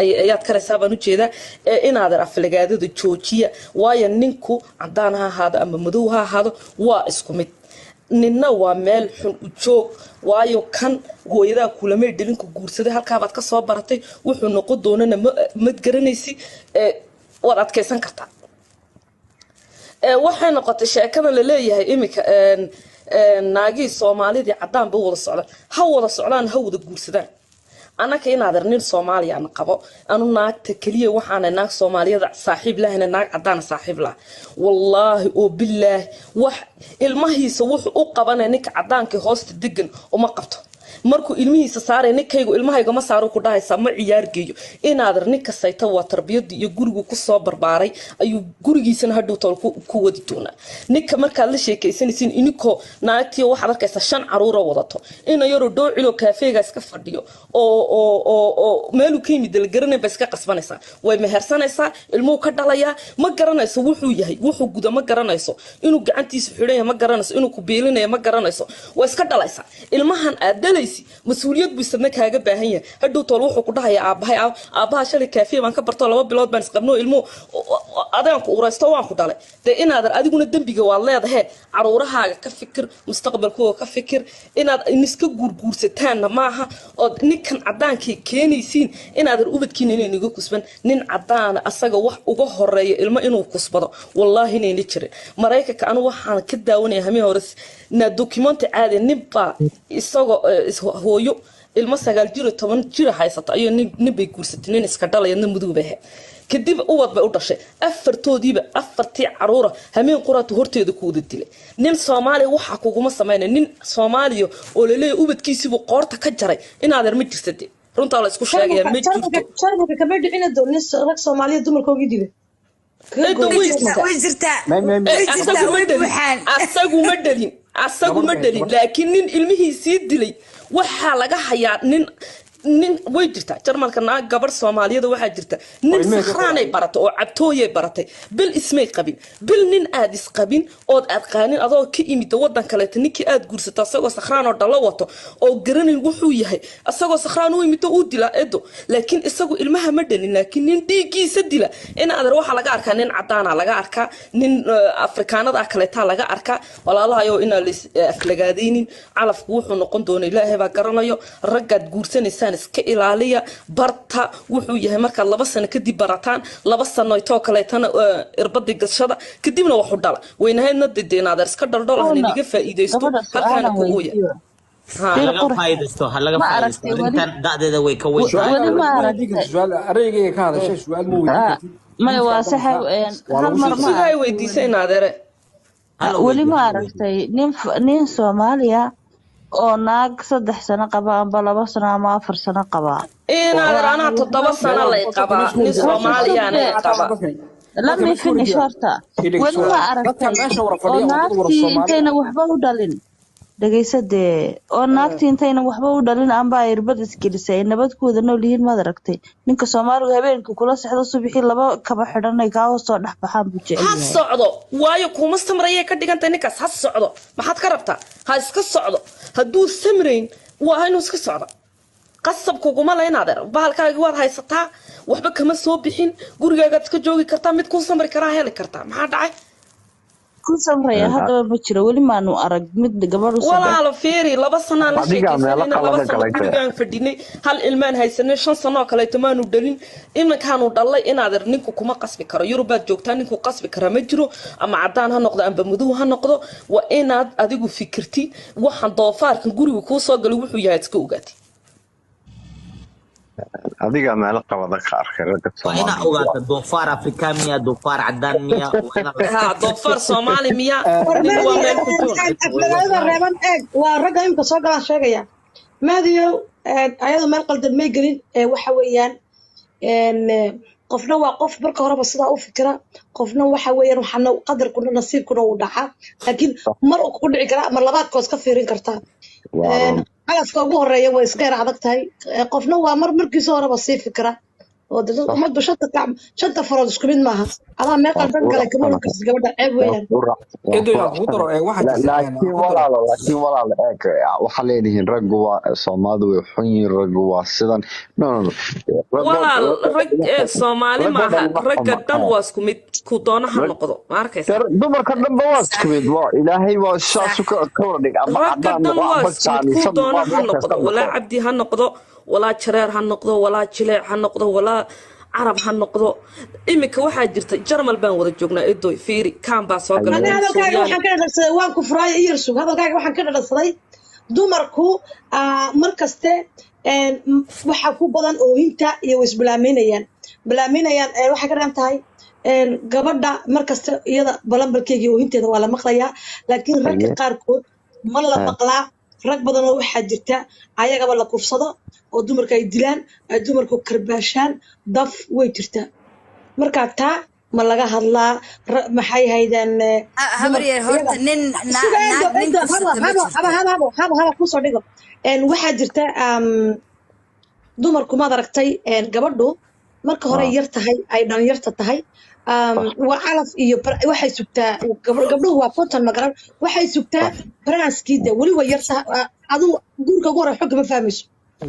Ayaad karaysaa baan ujeedaa inaadan aflagaadada joojiya, waayo ninku cadaan ha ahaado ama madow ha ahaado, waa isku mid. Ninna waa meel xun u joog, waayo kan hooyadaa kulamay dhalinku guursaday, halkaabaad ka soo baratay. Wuxuu noqon doonana ma garanaysi. Waad adkaysan kartaa. Waxay noqotay sheekadan laleeyahay iminka naagihii Soomaalidii cadaan ba wada socdaan. Ha wada socdaan, ha wada guursadaan. Annaka inaader nin Soomaaliya na qabo. Anu naagta keliya waxaana naag Soomaaliyada saaxiib lahana, naag cadaana saaxiib laha. Wallaahi oo bilaahi, wax ilmahiisa wuxuu u qabanaya ninka cadaanka hoosta degan uma qabto. Markuu ilmihiisa saaray, ninkaygu ilmahayga ma saaro ku dhahaysaa, ma ciyaar geeyo. Inaader ninka sayta waa tarbiyadii iyo gurigu kusoo barbaaray ayuu gurigiisana hadhow tool ku wadi doonaa. Ninka markaad la sheekaysanaysiin, ininkoo naagtiyo waxaad arkaysaa shan caruura wadato, ina yaroo dhoociloo kaafeega iska fadhiyo oo meeluu ka yimid la garanayn ba iska qasbanaysaa. Way mehersanaysaa, ilmuhu ka dhalayaa, ma garanayso wuxuu yahay, wuxuu guda ma garanayso, inuu gacantiisa xidhan yahay ma garanayso, inuu ku biilinaya ma garanayso. Waa iska dhalaysaa. Ilmahan aad dhalaysi mas-uuliyad buu isna kaaga baahan yahay. Hadhow tool wuxuu ku dhahayaa, "Aabahay, aabaha shalay kaafiya baan ka barto, 2 bilood baan isqabno, ilmuhu adaan ku uraysto, waan ku dhalay." Dee inaadan adiguna dembiga waad leedahe. Caruurahaaga ka fikir, mustaqbalkooga ka fikir. Inaad iska guurguursataanna maaha ood ninkan cadaankii keenaysiin. Inaadan ubadkiina inayna iga kusban. Nin cadaana asaga wax uga horeeya ilmo inuu kusbado, wallaahi inayna jirin. Maraykanka anu waxaan ka daawanaya hamii hore na documentary caadi. Ninbaa isagoo hooyo ilmo 9 jiro, 10 jira haysato ayuu nin bay guursatay, nin iska dhalaya, nin mudug bay ahayd. Kadib ubad bay u dhashay afartoodiiba, afartii caruura hameen quraatu horteeda ku wada dilay. Nin Soomaaliya waxaa kuguma samaynay. Nin Soomaaliya oo laleeyahay ubadkiisiibuu qoorta ka jaray, inaadeer ma jirsade. Runtaa la isku sheegaya, ma jirto. Jarmalka kama dhicina nin rag Soomaaliya dumarkoogii dilay. Cidda way jirtaa. Way jirtaa. May. Way jirtaa. Asagu ma way dhalin. Buuxaan. Asagu ma dhalin, asagu ma dhalin, laakiin nin ilmihiisii dilay waxaa laga hayaa nin. Way jirtaa Jarmalka naag gabarh Soomaaliyada waxaa jirta nin ilmihii ka sakhraanay baratay oo cabtooyay baratay. Bil ismay qabin. Bil nin aad isqabin ood aad qaanin, adoo ka imida wadan kaleeto, ninkii aad guursato asagoo sakhraan oo dhalo wato oo garanayn wuxuu yahay, asagoo sakhraan u imito, uu dilaa edo. Laakiin isagu ilmaha ma dhalin, laakiin nin dhiiggiisa dila in adeer waxaa laga arkaa nin cadaana laga arkaa, nin Afrikaanada ah kaleetaa laga arkaa. Walaalahayo, inaan la is aflagaadaynin. Calafku wuxuu noqon doona Ilaahay baa garanayo. Raggaad guursanaysaan iska ilaaliya, barta wuxuu yahay. Markaad 2 sano kadib barataan, 2 sano itoo kaleetana irbadii gashada, kadibna waxu dhala weynahaydna dee inaadeer iska dhaldhol ahna Una, niga faa'iidaysto. Gabadha halkaana su-aalan ku ooya. weydiiyo. Ha. Bir Laga qurx faa'iidaysto, ha laga ma faa'iidaysto. aragtay weli? Arrintan da'deeda way ka weyn tahay. Weli ma Ma weydiin aragtay? kartid su-aal araygayga ka hadashay, su-aal ma weydiin Ah, kartid. maya, waa Wiilkaa saxa. dhalaysaa waa Hal lagu mar soo ma Sugaay aragtay weydiisa weli? inaadeere. Hala Weli weydiiyo, ma hala weydiiyo. aragtay nin Soomaaliya oo naag 3 sano qaba amba 2 sano ama 4 sano qaba Inaadeer oo anaa aan 7 waxba sano lay qabaa, nin horta Soomaaliyaana sugdee i qaba. Let me finish horta. Weli ma dadka aragtay meesha wara oo fadhiya waa dad wara naagtii Soomaali intayna ah? waxba u dhalin, dhegeysa dee, oo naagtii intayna waxba u dhalin amba ay irbad isgelisay, ay nabad ku wada nool yihiin, maad aragtay? Ninka Soomaaligu habeenkii kula sexdo, subaxii laba kaba xidhan ay kaa hoos soo dhex baxaan buu jecel Ha yahay. socdo, waayo kuma samrayay ka dhigantay ninkaas. Ha socdo, maxaad ka rabtaa? Ha iska socdo. Hadduu samrayn, waa inuu iska socdo. Qasab kuguma la inaadeer. Bahalkaagi waad haysataa, waxba kama soo bixin, gurigaagaad iska joogi kartaa, mid kuu samri karaa heli kartaa. Maxaa dhacay? Ku samraya haddaba ma jiro. Weli maanu arag mid gabadh u samray. Walaalo fiiri, 2 sanaan la Adigaa meelo sheekaysanayna, laba qalada sano galay tee. gurigaan fadhinay, hal ilmaan haysanay, 5 sano oo kaleeto maanu dhalin, iminkaanu dhalay. Inaadeer ninku kuma qasbi karo. Yurubaad joogtaa, ninku qasbi karaa ma jiro, ama cadaan ha noqdo amba madow ha noqdo. Waa inaad adigu fikirti waxaan doofaarkan guriga kuu soo galay wuxuu yahay, iska ogaatay. Adigaa meelo qalada ka arkay ragga Waa inaa Soomaaliya. ogaata doofaar Afrikaan miya, doofaar cadaan miya, waa inaa la Ha, doofaar Soomaali miya? Nin waa meel ku joog. Aflagaadada reeban eeg, waa ragga imika soo galaan sheegaya. Maadiyow, ayadu meel qaldan may gelin. Waxa weeyaan qofna waa qof marka horeba sidaa u fikira, qofna waxa weeyaan waxaana qadarkuna nasiibkuna uu dhacaa, laakiin mar uu ku dhici karaa ama labaadkood ka fiirin kartaa. Waa run. Calafka ugu horeeya way iska yar adag tahay. Qofna waa mar markiisa horeba sii fikira. Oo dad Sax. Ummaddu shanta gacmo, shanta farood isku mid maaha. Adaa meel Waan qaldan kuu galay, kama oran raacsanahay. kartid gabadha, ceeb Waan weeyaan. kuu waan Eedoy, kuu aan kugu daro raacsanahay. ee waxaa jirta aan Laakiin ku daro. walaalo, laakiin walaalo, eeg, waxaa leedihiin raggu waa Soomaalidu way xun yihiin, raggu waa sidan. No, no, no, ragoo Walaal, ragoo rag ee Soomaali ragoo maaha, dhan ma ragga xuma. dhan waa isku mid, ku doona ha Rag noqdo, ma arkaysaa? Dumarka dhanba waa Sax. isku mid. Waa ilaahay waa Sax. saasu ka wada dhig, ama Ragga cadaan dhan noqo waa amba isku mid, kuu jaanisan noqo doona ama ha wax noqdo, kasta walaa noqo. Cabdi ha noqdo, walaa jareer ha noqdo, walaa jileec ha noqdo, walaa Carab ha noqdo. Iminka waxaa jirta Jarmal baan wada joognaa, edoy, fiiri, kaan baa soo galay Ani nin hadalkaaga Suuryaani. waxaan ka dhadhansaday, waan ku furaayo iyo sug, hadalkaaga waxaan ka dhadhansaday dumarku mar kaste waxaa ku badan oohinta iyo way isbalaameynayaan, balaameynayaan. Waxay ka dhigan tahay gabadha mar kaste iyada balambalkeega iyo oohinteeda waa la maqlayaa, laakiin ragga Haye. qaarkood ma la maqlaa. Rag badan oo waxaa jirta ayagaba la kufsado oo dumarka ay dilaan, ay dumarku karbaashaan, daf way jirtaa. Marka taa ma laga hadlaa? Maxay haydaan Habar dumarka yar, horta iyaga nin suga, eedo, naag nin eedo, haba kufsata ma haba haba jirto. Haba haba haba haba, kusoo dhigo. Waxaa jirta dumarku, maad aragtay, gabadhu marka hore yar tahay, ay dhalinyarta tahay, waa calaf iyo waxay sugtaa gabdhuhu waa 50, magaran, waxay sugtaa baranskiida, weli way yar tahay. Adigu guurka ugu hore xogga ma fahmayso. Waa.